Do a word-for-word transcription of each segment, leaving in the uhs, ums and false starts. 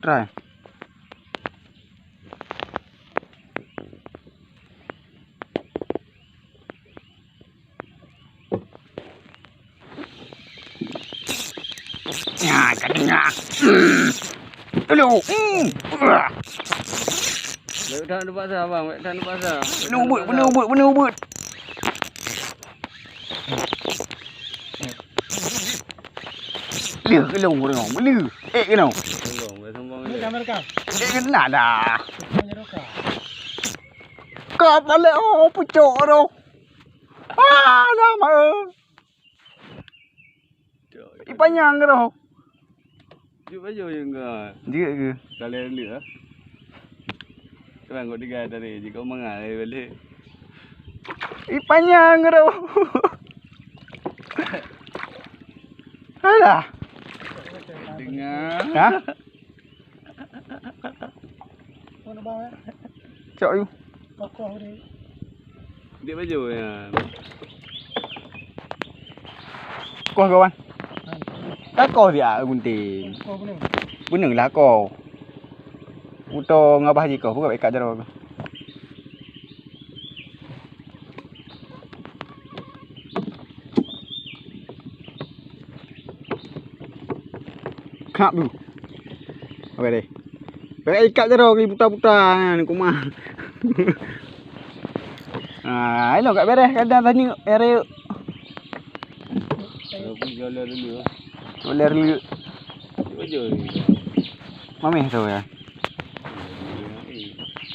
Try. Ya, ka deungoe. Hmm. Aduh. Hmm. Wah. Bèk that neupaksa, abang. Bèk that neupaksa. Bèk that neupaksa. Beuna ubeuet, beuna ubeuet, beuna ubeuet. Lheueh keunoe, keunoe. Lheueh. Eh, keunoe. Sombong, sombong. Ini kamera kau. Eh, keunoe dah. Kamera kau. Kau palék, oh, pucuk tu. Ah, dah, mak, eh. Ih, panyang keuh. Jeuet baju je enggak. Jeuet ke? Kalau lelek ah. Tuan kok tiga tadi jika mangat lagi balik. Ih, panyang keuh. Alah. Dengar. Ha? Cok yu. Kokoh dia. Dia baju ya. Koh kawan. Kokoh dia gunting. Kokoh bener. Bener lah koh. Uto ngabah jikoh bukan ikat jero. Kap dulu. Oke deh. Pakai ikat terus ni putar-putar ni kumah. Ah, elok kat beres kadang tanya area. Boleh dulu. Boleh dulu. Mameh tu ya.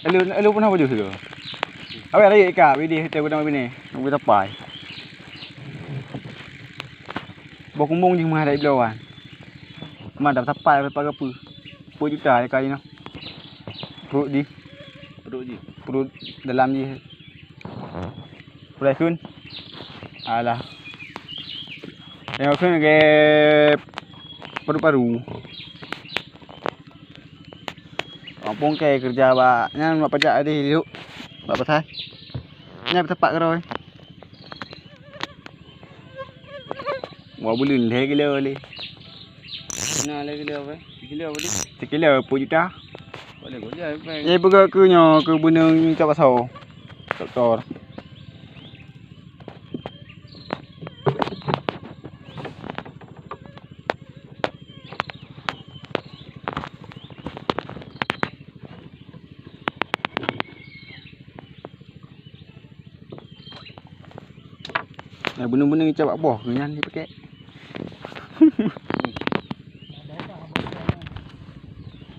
Lalu, lalu pernah baju tu. Awak lagi ka bini kita guna bini. Nunggu tapai. Boh kumbung jih mah dari bloe wan. Mah dah tapai berapa ke apa? Sepuluh juta ya kali noh. Perut jih. Perut jih. Perut dalam jih. Pulai kun. Alah. Tengok kun ke paru-paru. Kampung ke kerja bak nyan bak pajak tadi duduk. Bak pasai. Nyan tempat keroe. Wah, buleuen lhèe kilo lé. Na lhèe kilo apa? Sekilo apa ni? Sekilo sepuluh juta. Boleh kok dia, apa? Eh, peugah ke nyoe ke beuneueng cak baso. Doktor. Eh, beuneueng-beuneueng icap bak boh keu nyan jipakèk.